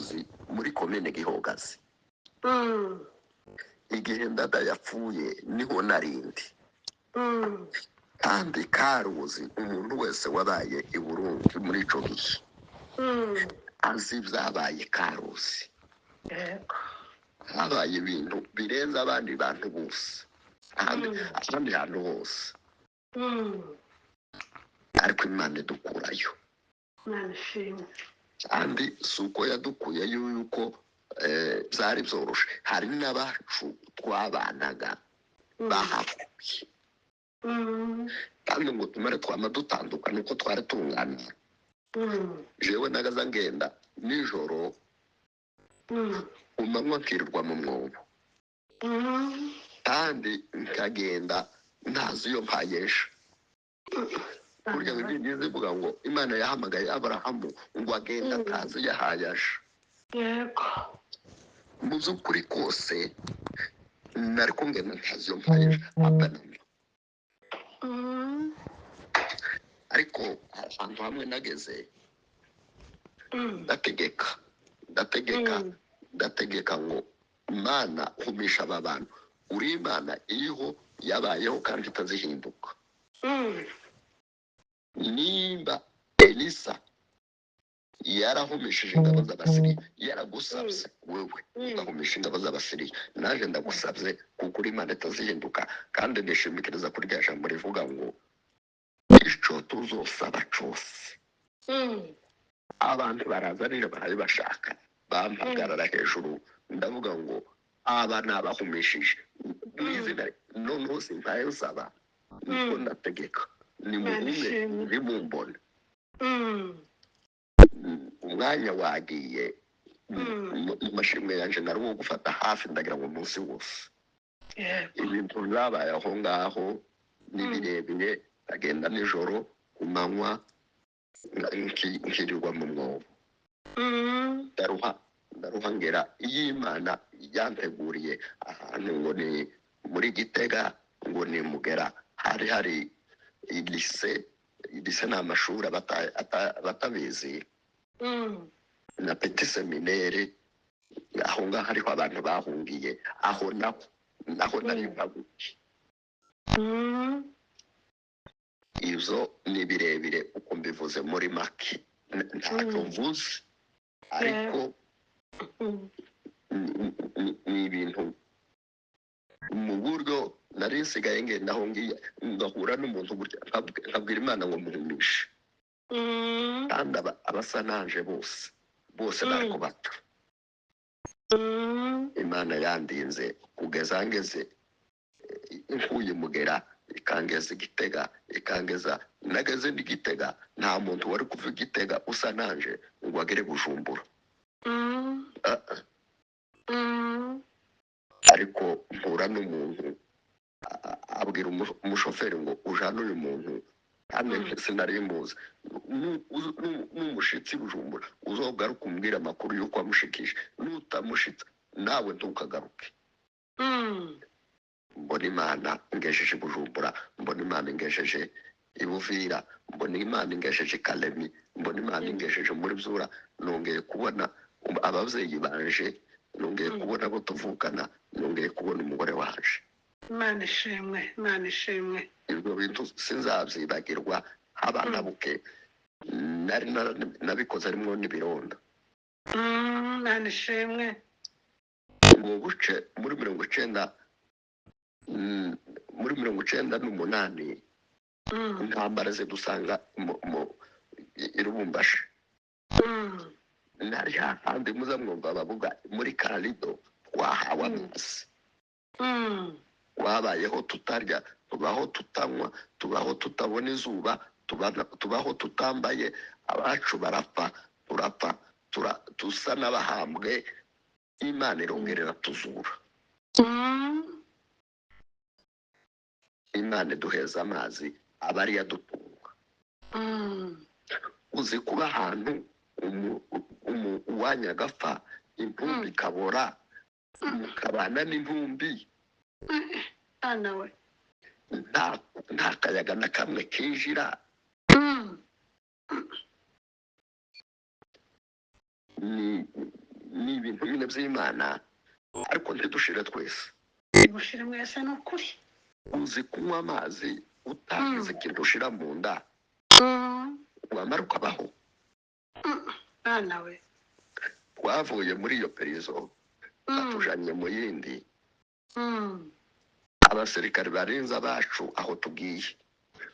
Karuzi muri komine Gihogazi. Igihe Ndada yapfuye niho narindi. Kandi Karuzi, umuntu wese wabaye i Burundi muri ico gihe azi ibyabaye Karuzi. Habaye ibintu birenze abandi bantu bose ahandi, ahandi hantu hose. Ariko Imana idukurayo. Imana ishimwe. Kandi si uko yadukuyeyo yuko byari byoroshe, hari n'abacu twabanaga bahavuye. Kandi ngo tumare twama dutandukana uko twari tungana. Jewe nagaza ngenda nijoro, umanywa nkirirwa mu mwobo, kandi nkagenda ntazi iyo mpayesha. Burya Bibiliya ivuga ngo Imana yahamagaye Aburahamu ngo agende atazi iyo ahaye aje. Mu by'ukuri kose nari kungenda ntazi iyo mpayesha apanama. Ariko ahantu hamwe nageze, ndategeka, ndategeka, ndategeka ngo: "Mana, humisha aba bantu, uri Imana iriho, yabayeho kandi itazihinduka." Nimba Elisa yarahumishije ingabo z'Abasiriya, yaragusabye wewe ugahumisha ingabo z'Abasiriya, naje ndagusabye kuko uri Imana itazihinduka. Kandi nishimikiriza kuri rya jambo rivuga ngo ico tuzosaba cose. Abantu baraza rero barabibashaka, bampagarara hejuru, ndavuga ngo aba ni abahumishije mu izina. Noneho simpaye nsaba, niko ndategeka: Imana nimuhume, ishimwe. ntimumbone. Umwanya wagiye. Mu mashimwe yanje nari uwo gufata hafi, ndagira ngo umunsi wose. Ibintu byabaye aho ngaho ni birebire. Ndagenda nijoro, ku manywa nkirirwa mu mwobo. Ndaruha, ndaruha, ngera iyo Imana yanteguriye ahantu ngo ni muri Gitega, ngo ni Mugera, hari hari lycée. Lycée ni amashuri abatabizi, na petit séminaire. Aho ngaho hariho abantu bahungiye aho, naho naho nari mpaguye. Ibyo ni birebire uko mbivuze muri make. Ntacyo mvuze, ariko ni ibintu mu buryo nari nsigaye ngenda aho ngiye ngahura n'umuntu gutya, nkabwira Imana ngo muhumishe. Kandi abasa nanje bose bose bari kubata. Imana yandinze kugeza ngeze nkuye Mugera, ikangeza Igitega, ikangeza nageze n'Igitega. Nta muntu wari kuva Igitega usa nanje ngo agere Bujumbura. Ah, ah. Ariko mpura n'umuntu, abwira umushoferi ngo ujane uyu muntu, kandi sinari muzi. N'umushitsi Bujumbura, uzogaruka umbwira amakuru y'uko wamushikije, nutamushitsa nawe ntukagaruke. Mbona Imana ingejeje Bujumbura, mbona Imana ingejeje i Buvira, mbona Imana ingejeje Kalemi, mbona Imana ingejeje muri Byura. Nongeye kubona ababyeyi banje, nongeye kubona abo tuvukana, nongeye kubona umugore wanje. Imana ishimwe, Imana ishimwe. Ibyo bintu sinzabyibagirwa haba na buke. Nari nabikoze harimo n'ibironda. Imana ishimwe. Ubwo buce muri 90, muri 98, intambara zidusanga i Lubumbashi. Nari hahandi muza mwumva bavuga muri Karido twahawe amazi. Wabayeho tutarya, tubaho tutanywa, tubaho tutabona izuba, tubaho tutambaye, abacu barapfa, turapfa, dusa n'abahambwe. Imana irongerera tuzura. Imana iduheza amazi aba ariyo adutunga. Uzi kuba ahantu uwanyu agapfa, intumbi ikabora, mukabana n'intumbi? Ana we! Nta kayaga na kamwe kinjira. Ni by'Imana, ariko ntidushire twese. Mushire mwese ni ukuri. Uzi kunywa amazi utagize ikintu ushira mu nda, wamara ukabaho. Mwana we. Twavuye muri iyo perizo, batujanye mu yindi. Abasirikare barinze abacu aho tugiye,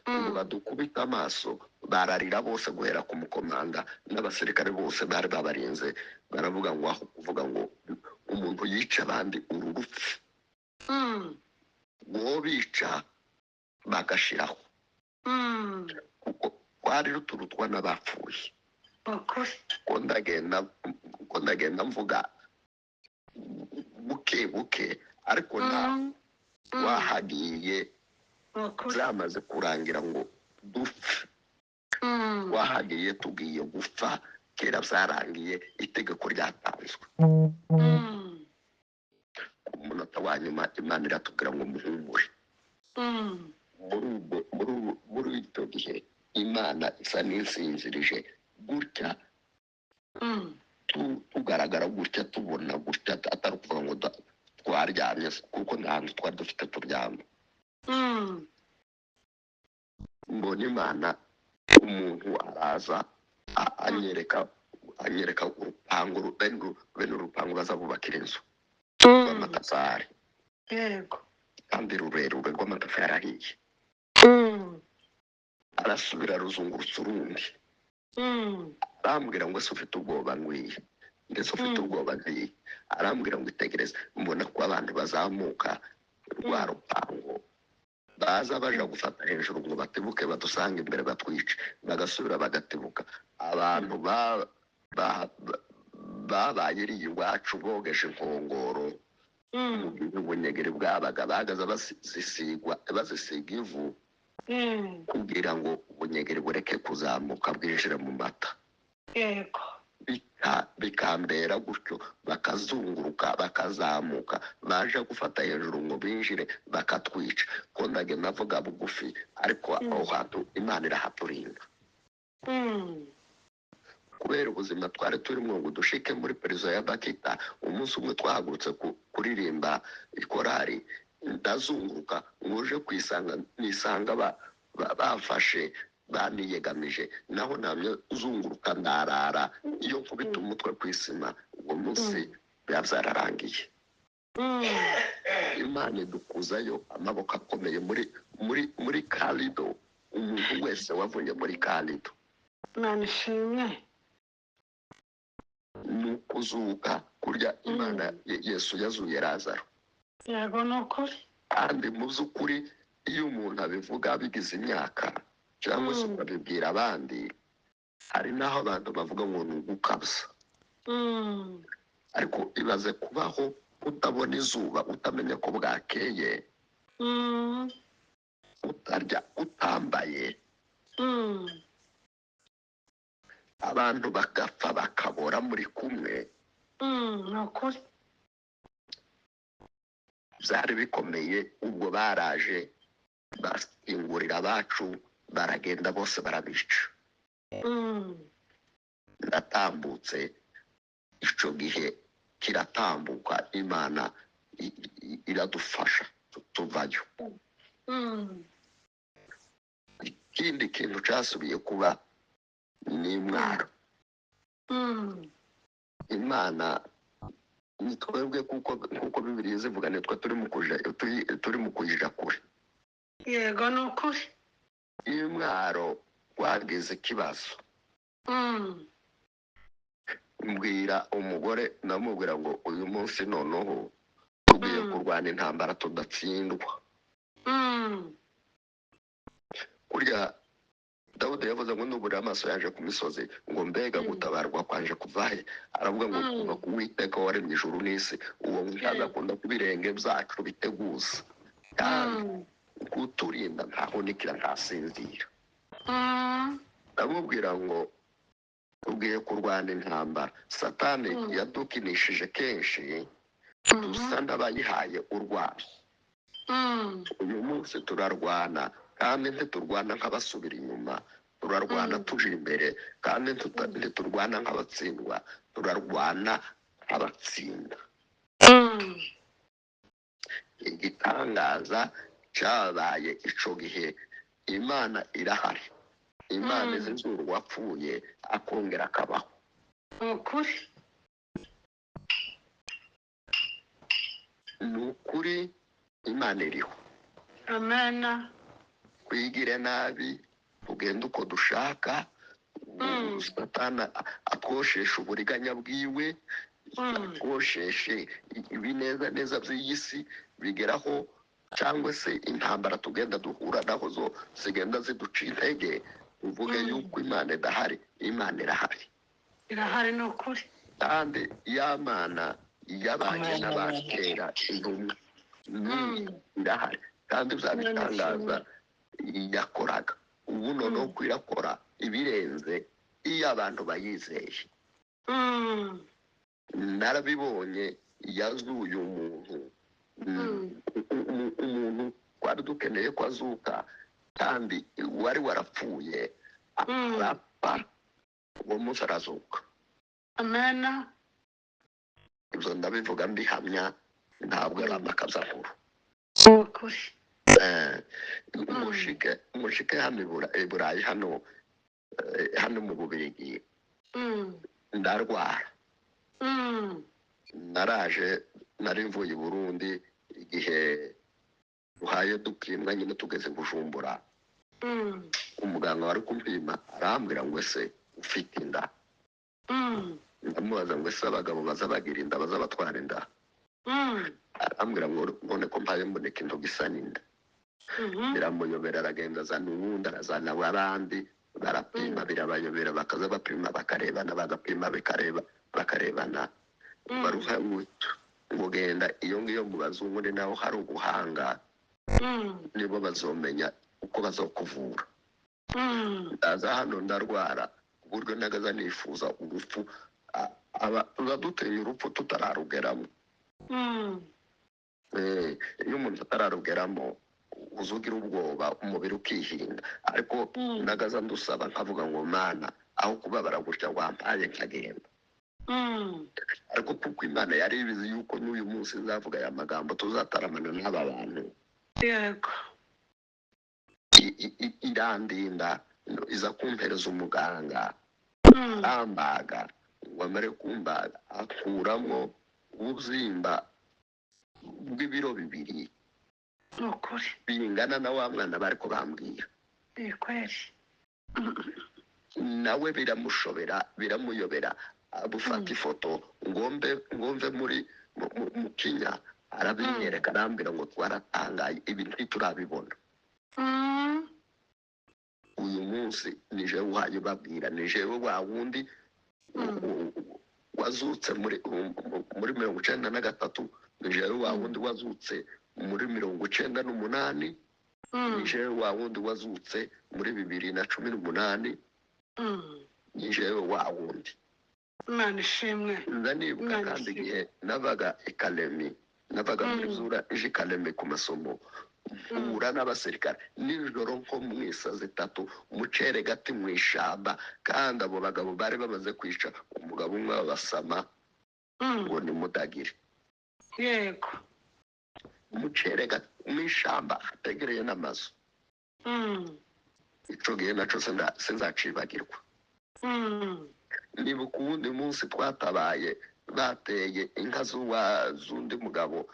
ngo badukubita amaso, bararira bose guhera ku mukomanda n'abasirikare bose bari babarinze, baravuga ngo aho kuvuga ngo umuntu yica abandi uru rupfu, ngo bica bagashiraho, kuko twari ruturutwa n'abapfuye. Ukuri. Ko ndagenda mvuga buke buke, ariko na wahagiye Ukuri. byamaze kurangira ngo dupfe. Wahagiye tugiye gupfa kera, byarangiye, itegeko ryatanzwe. Ku munota wa nyuma Imana iratubwira ngo muhumure. Muri icyo gihe Imana isa n'insinzirije gutya, tugaragara gutya, tubona gutya, atari ukuvuga ngo twaryamye, kuko nta hantu twari dufite turyama. Mbona Imana, umuntu araza anyereka urupangu, bene urupangu baza bubakira inzu rw'amatafari, Yego. kandi rurerure, rw'amatafari ahiye. Arasubira ruzungurutsa urundi, arambwira ngo ese ufite ubwoba? Ngwiye. Ndetse ufite ubwoba? Ngiye. Arambwira ngo itegereze. Mbona ko abantu bazamuka rwa rupangu, baza baja gufata hejuru ngo batibuke badusange imbere batwice, bagasubira bagatibuka. Abantu babaye iriya iwacu bogeje inkongoro mu gihe ubunyegeri bwabaga, bagaza bazisiga ivu kugira ngo ubunyegeri bureke kuzamuka bwinjire mu mata. Yego. Bikambera gutyo, bakazunguruka, bakazamuka, baje gufata hejuru ngo binjire bakatwica. Ko ndagenda navuga bugufi, ariko aho hantu Imana irahaturinda. Kubera ubuzima twari turimo ngo dushike muri perizo ya Bakita, umunsi umwe twahagurutse kuririmba ikorari, ndazunguruka nguje kwisanga, nisanga bafashe baniyegamije, naho namye zunguruka ndarara. Iyo nkubita umutwe ku isima, uwo munsi biba byararangiye. Imana idukuzayo amaboko akomeye muri karido. Umuntu wese wavuye muri karido, Imana ishimwe. Ni ukuzuka kurya Imana Yesu yazuye Lazaro. Yego, ni ukuri. Kandi mu by'ukuri iyo umuntu abivuga bigize imyaka, cyangwa se ukabibwira abandi, hari n'aho abantu bavuga ngo ni ugukabya. Ariko ibaze kubaho utabona izuba, utamenya ko bwakeye, utarya, utambaye, abantu bagapfa bakabora muri kumwe. Ni ukuri. Byari bikomeye. Ubwo baraje basingurira abacu, baragenda bose barabica. Ndatambutse, icyo gihe kiratambuka, Imana iradufasha tuvayo. Ikindi kintu cyasubiye kuba ni Imwaro. Imana ni twebwe, kuko nkuko Bibiliya zivuga, nitwe turi mu kuja kure. Yego, ni ukuri. Imwaro twagize ikibazo. Mbwira umugore, ndamubwira ngo uyu munsi noneho tugiye kurwana intambara tudatsindwa. Kurya Dawudi yavuze ngo nubura amaso yaje ku misozi, ngo mbega gutabarwa kwanje kuva he? Aravuga ngo kuva ku Uwiteka waremye ijuru n'isi, uwo ntazakunda ku birenge byacu biteguza, kandi kuturinda ntahunikira, ntasinzira. Ndamubwira ngo tugiye kurwana intambara Satani yadukinishije kenshi, dusa n'abayihaye urwara. Uyu munsi turarwana, kandi ntiturwana nk'abasubira inyuma, turarwana tuje imbere, kandi ntiturwana nk'abatsindwa, turarwana Akabatsinda. Mm. Igitangaza cyabaye ico gihe, Imana irahari, Imana izizura uwapfuye akongera akabaho. Ni ukuri. Ni ukuri, Imana iriho. Amena. Twigire nabi, tugende uko dushaka, Satana atwosheshe uburiganya bwiwe, atwosheshe ibineza neza by'iyi si bigeraho, cyangwa se intambara tugenda duhura naho zo zigenda ziduca intege, uvuge yuko Imana idahari. Imana irahari. Irahari, ni ukuri. Kandi ya Mana yabanye Amen, amen. n'abakera, intumwa, n'ubu irahari, kandi bya Imana bitangaza ishimwe. yakoraga ubu noneho Mm. ko irakora ibirenze iyo abantu bayizeye. Narabibonye, yazuye umuntu. Umuntu twari dukeneye ko azuka kandi wari warapfuye, arapfa, uwo munsi arazuka. Amena. Ibyo ndabivuga mbihamya, ntabwo ari amakabyankuru. Ni ukuri. Mushike hano i Burayi, hano hano mu Bubirigi, ndarwara. Naraje, nari mvuye i Burundi igihe duhaye dupimwa nyine, tugeze Bujumbura, umuganga wari kumpima arambwira ngo: "Ese ufite inda?" Ndamubaza ngo: "Ese abagabo baza bagira inda, baza batwara inda?" Arambwira ngo: "None ko mpaye mbona ikintu gisa n'inda?" Biramuyobera, aragenda azana uwundi, arazana abandi, barapima, birabayobera, bakaza bapima bakarebana, bagapima bikareba bakarebana. Baruha ngo: "Genda iyo ngiyo mu bazungu, ni naho hari ubuhanga, nibo bazomenya uko bazokuvura." Ndaza hano ndarwara ku buryo nagaza nifuza urupfu. Tuba dutinya urupfu tutararugeramo. Iyo umuntu atararugeramo uza ugira ubwoba, umubiri ukihinda, ariko nagaza ndusaba nkavuga ngo: "Mana, aho kubabara gutya wampaye nkagenda." Ariko kuko Imana yari ibizi yuko n'uyu munsi nzavuga aya magambo, tuzataramana n'aba bantu, irandinda, iza kumpereza umuganga, arambaga. Ngo amare kumbaga akuramo ububyimba bw'ibiro 2 Ni ukuri. bingana na wa mwana bari kubambwira. Ni kweli. Nawe biramushobera, biramuyobera, bufata ifoto ngo mve muri mu kinya, arabinyereka, arambwira ngo: "Twaratangaye, ibi ntiturabibona." Uyu munsi ni jewe uhaye ubabwira, ni jewe wa wundi wazutse muri 93, ni jewe wa wundi wazutse muri 98, ni jewe wa wundi wazutse muri 2018, ni jewe wa wundi. Imana ishimwe. Nza nibuka Imana kandi ishimwe. igihe navaga i Kalemi, navaga muri Zura ije i Kalemi ku masomo, mpura n'abasirikare nijoro nko mu isa 3 mu gati mu ishamba, kandi abo bagabo bari bamaze kwica umugabo umwe babasama ngo ni Mudagire. Mu gati mu ishamba hategereye n'amazu. Ico gihe naco sinzacibagirwa. Nibuka uwundi munsi twatabaye bateye inka z'undi mugabo,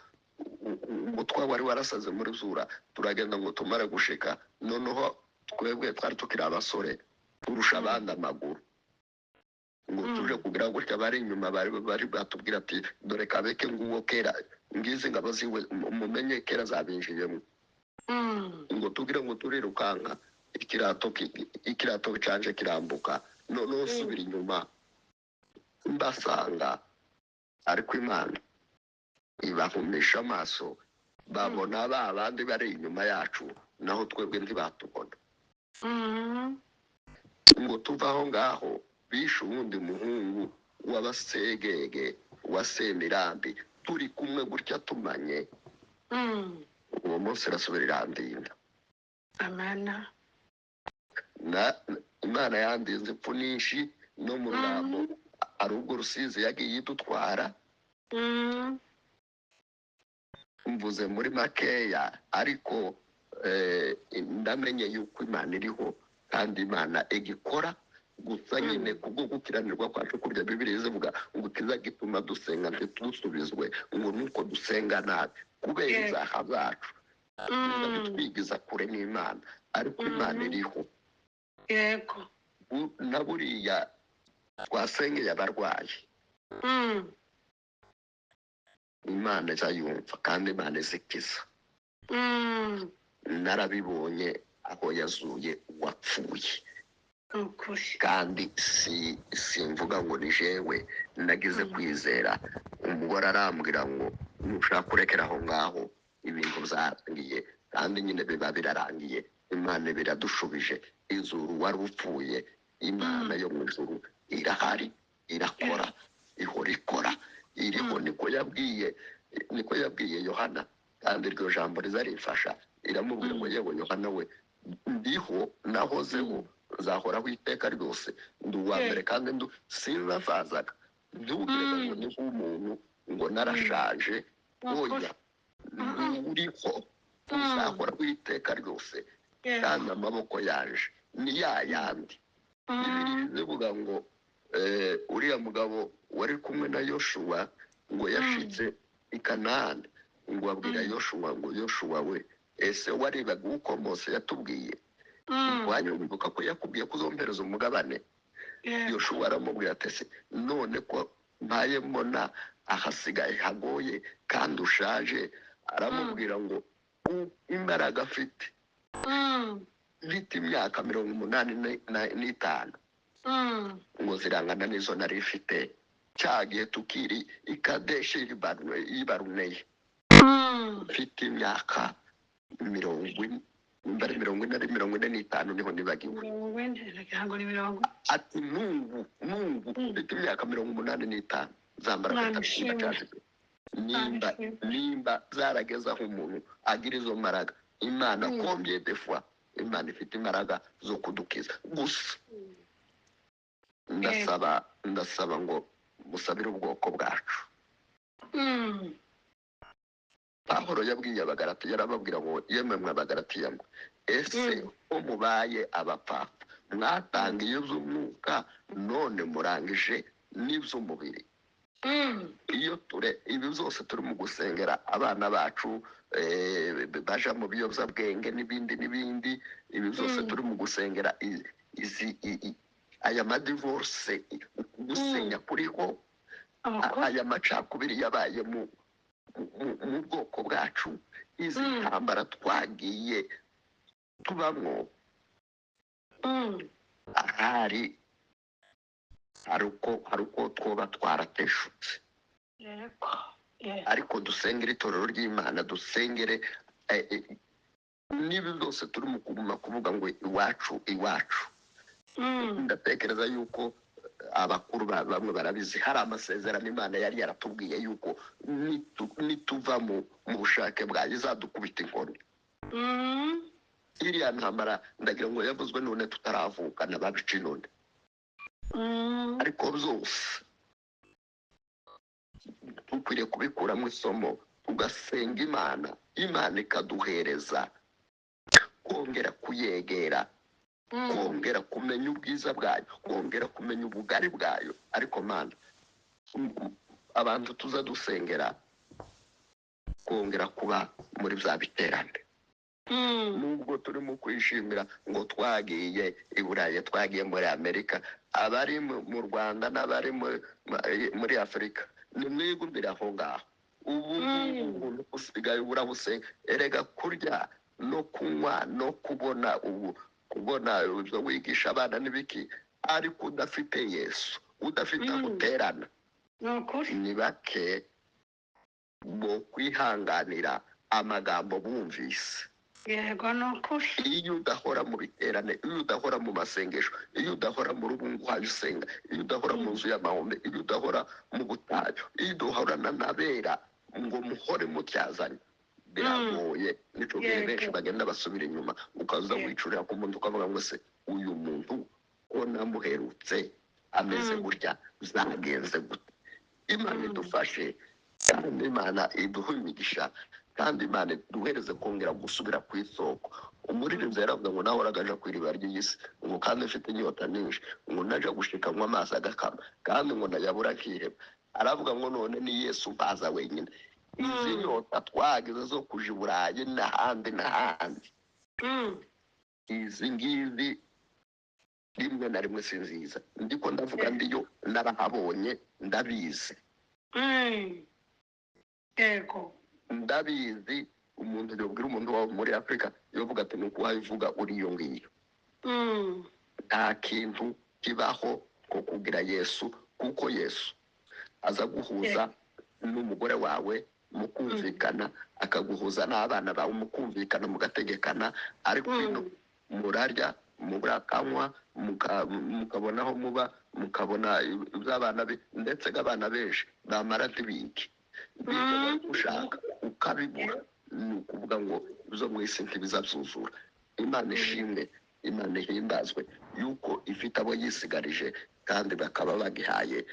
umutwa wari warasaze muri Zura, turagenda ngo tumare gushika, noneho twebwe twari tukiri abasore turusha abandi amaguru, ngo tuje kugira gutya, bari inyuma bari batubwira ati: "Dore Kabeke nguwo kera, ngizi ngabo ziwe, mumenye kera zabinjiyemo." Ngo tugire ngo turirukanka, ikirato canje kirambuka, noneho nsubira inyuma mbasanga, ariko Imana ibahumisha amaso, babona ba bandi bari inyuma yacu, naho twebwe ntibatubona. Ngo tuve aho ngaho, bishe uwundi muhungu w'abasegege wa Semirambi, turi kumwe gutya tumanye. Uwo munsi irasubira irandinda. Amena. Na Imana yandinze ipfu nyinshi no mu Rurambo, hari ubwo Rusizi yagiye idutwara. Mvuze muri makeya, ariko ndamenye yuko Imana iriho kandi Imana igikora. Gusa nyine kubwo gukiranirwa kwacu, kurya Bibiliya izivuga ngo kiza gituma dusenga ntidusubizwe, ngo nuko dusenga nabi kubera izaha zacu, biza bitwigiza kure n'Imana, ariko Imana iriho. Na buriya twasengeye abarwayi, Imana izayumva kandi Imana izikiza. Narabibonye aho yazuye uwapfuye. Ukuri. Kandi si simvuga ngo ni jewe nagize kwizera. Umugore arambwira ngo nushaka kurekera aho ngaho, ibintu byarangiye, kandi nyine biba birarangiye. Imana biradushubije izuru wari upfuye. Imana yo mu ijuru irahari, irakora, ihora ikora, iriho. Niko yabwiye Yohana, kandi iryo jambo rizarifasha. Iramubwira ngo yewe Yohana we, ndiho, nahozeho, nzahoraho iteka ryose, ndi uwa mbere kandi ndu sinzasazaga. Ntugire ngo ni nk'umuntu ngo narashaje. Ukuri. Oya, uriho, uzahoraho iteka ryose, kandi amaboko yanje ni ya yandi. Bibiliya ivuga ngo uriya mugabo wari kumwe na Yoshuwa ngo yashitse i Kanani, ngo abwira Yoshuwa ngo Yoshuwa we, ese warebaga uko Mose yatubwiye? Wanyumbuka ko yakubwiye ko uzompereza umugabane? Yoshuwa aramubwira ati ese none ko mbaye mbona ahasigaye hagoye kandi ushaje? Aramubwira ngo imbaraga afite, mfite imyaka 85, ngo zirangana n'izo nari mfite cya gihe tukiri i Kadeshi y'i Baruneye, mfite imyaka 40, nimba ari 40, ari 45, niho nibagiwe. 40, nagira ngo ni mirongo. Ati n'ubu mfite imyaka 85, zambara Imana gatatu ishimwe. ndacyazifite. Nimba Imana ishimwe. nimba zarageze aho umuntu agira izo mbaraga, Imana, combien de fois Imana ifite imbaraga zo kudukiza. Gusa ndasaba ngo musabire ubwoko bwacu. Pawulo yabwiye Abagaratiya, yarababwira ngo yemwe mwe Abagaratiya mwe, ese ko mubaye abapfapfa, mwatangiye iby'umwuka none murangije n'iby'umubiri? Iyo ture ibi byose turi mu gusengera abana bacu, baja mu biyobyabwenge n'ibindi n'ibindi, ibi byose turi mu gusengera izi aya madivorce, gusenya kuriho, Amakuru. aya macakubiri yabaye mu bwoko bwacu, izi ntambara twagiye tubamwo, ahari hari uko twoba twarateshutse. Yego. Yego. Ariko dusengere itorero ry'Imana, dusengere n'ibi byose turi mu kuguma kuvuga ngo iwacu, iwacu. Ndatekereza yuko abakuru bamwe barabizi, hari amasezerano Imana yari yaratubwiye yuko nituva mu bushake bwayo izadukubita inkoni. Iriya ntambara ndagira ngo yavuzwe none tutaravuka n'ababica none. Ariko byose dukwiriye kubikuramo isomo, tugasenga Imana, Imana ikaduhereza kongera kuyegera, kongera kumenya ubwiza bwayo, kongera kumenya ubugari bwayo. Ariko Mana, abantu tuza dusengera kongera kuba muri bya biterane, nubwo turimo kwishimira ngo twagiye i Burayi, twagiye muri Amerika, abari mu Rwanda n'abari muri Afurika, nimwigumire aho ngaho. Ubu ngubu umuntu usigaye urabusenga. Erega kurya no kunywa no kubona, ubu kubona ibyo wigisha abana n'ibiki, ariko udafite Yesu, udafite aho uterana, Ni ukuri. ni bake bo kwihanganira amagambo bumvise. Yego, ni ukuri. Iyo udahora mu biterane, iyo udahora mu masengesho, iyo udahora mu rubunguhaye usenga, iyo udahora mu nzu y'amahombe, iyo udahora mu butayu, iyo udahorana n'abera ngo muhore mutyazanye, biragoye. Nico gihe benshi bagenda basubira inyuma, ukaza wicurira ku muntu, ukavuga ngo se uyu muntu ko namuherutse ameze gutya, zagenze gute? Imana idufashe. Kandi Imana iduhe imigisha, kandi Imana iduhereze kongera gusubira ku isoko. Umuririmbyi yaravuga ngo nahoraga aja ku iriba ry'isi, ngo kandi mfite inyota nyinshi, ngo naja gushikanywa amazi agakama, kandi ngo nayabura akiheba. Aravuga ngo none ni Yesu mbaza wenyine. Izi nyota twagize zo kuja i Burayi n'ahandi n'ahandi, izi ngizi rimwe na rimwe si nziza. Ndiko ndavuga ndiyo narahabonye, ndabizi. Yego. Ndabizi. Umuntu yobwira umuntu wo muri Afurika, yovuga ati nuko wabivuga uri iyo ngiyo. Nta kintu kibaho ko kugira Yesu, kuko Yesu aza guhuza n'umugore wawe mukumvikana, akaguhuza n'abana bawe mukumvikana, mugategekana. Ariko ino murarya, murakanywa, mukabona aho muba, mukabona iby'abana be, ndetse n'abana benshi bamara ntibige biga, bari gushaka ukabibura. Ni ukuvuga ngo ibyo mu isi ntibizabyuzura. Imana ishimwe, Imana ihimbazwe yuko ifite abo yisigarije, kandi bakaba bagihaye,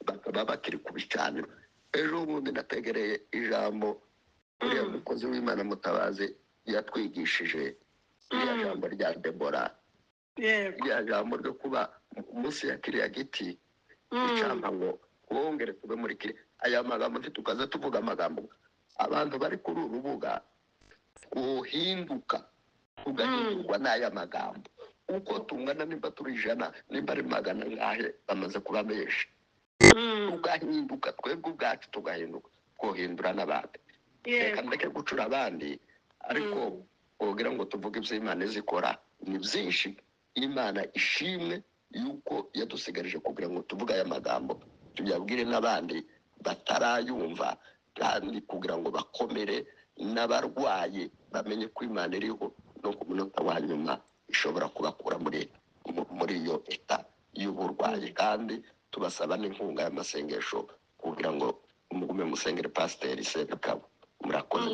bakaba bakiri ku bicaniro. Ejo bundi nategereye ijambo uriya mukozi w'Imana Mutabazi yatwigishije, ririya jambo rya Debora, ririya jambo ryo kuba munsi ya kiriya giti. Icampa ngo wongere tube muri kiriya aya magambo, ntitukaze tuvuga amagambo. Abantu bari kuri uru rubuga uhinduka, tugahindurwa n'aya magambo uko tungana, nimba turi 100, nimba ari magana angahe, bamaze kuba benshi. Tugahinduka twebwe ubwacu, tugahinduka, twohindura n'abandi. Reka ndeke gucura abandi, ariko wogira ngo tuvuge ibyo Imana izikora ni byinshi. Imana ishimwe yuko yadusigarije kugira ngo tuvuge aya magambo, tuyabwire n'abandi batarayumva, kandi kugira ngo bakomere, n'abarwayi bamenye ko Imana iriho, no ku munota wa nyuma ishobora kubakura muri iyo eta y'uburwayi. Kandi tubasaba n'inkunga y'amasengesho kugira ngo mugume musengere Pasiteri Sebikabo. Murakoze.